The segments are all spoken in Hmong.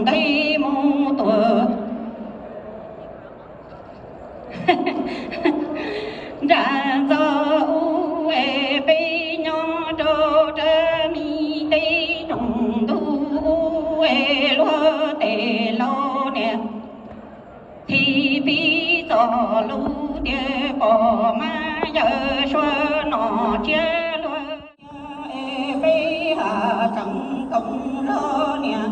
Peb mus tuaj nram ntxo ub es peb nyob rau rab mi teb roob ntuj ub es luag tej laus niam thib pib txoj lus tias pom mas yawg suav no tsiab luag es peb has tseem koom zog niam.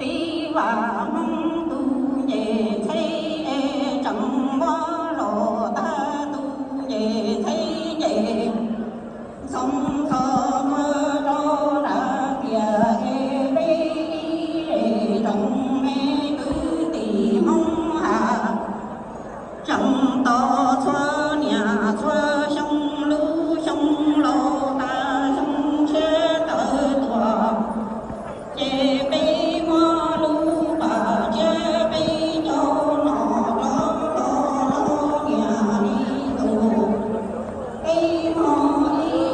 Txiv Vaj Hmoob tus nce txheeb es tseem muab los tag tus nce txheeb nce ntxoov txhoj muag rau nram tiaj es peb ib tsoom me kwv tij Hmoob has tseem tau txhua niaj txhua xyoo lub xyoo laus tas xyoo tshiab tawm tuaj. Ces peb muab lub paj tsiab peb caug no rov los los niam li tus, peb muab ib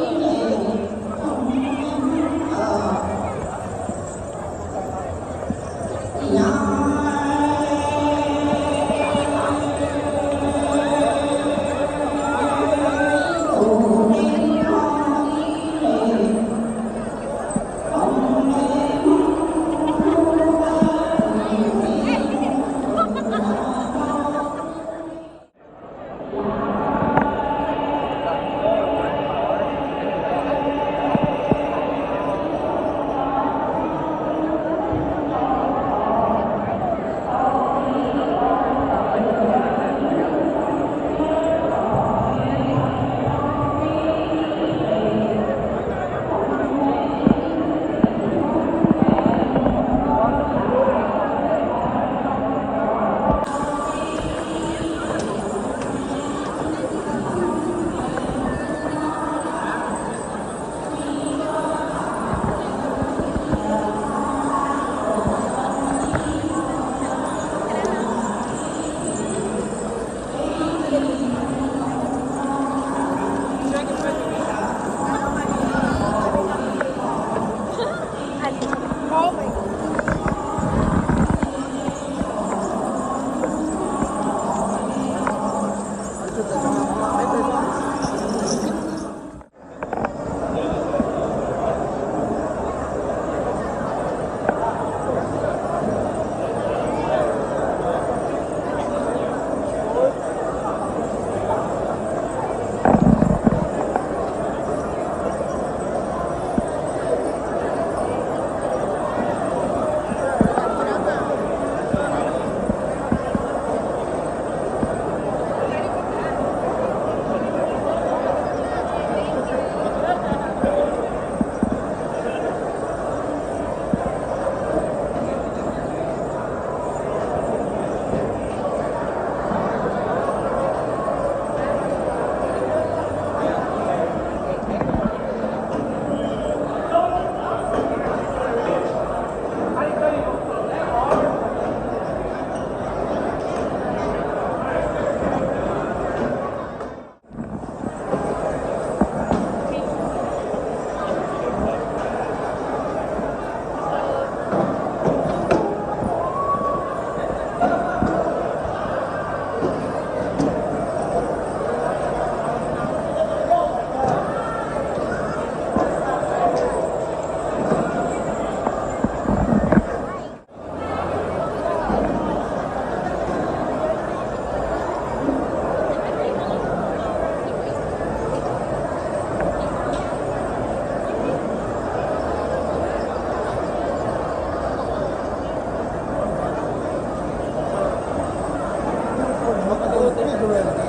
leeg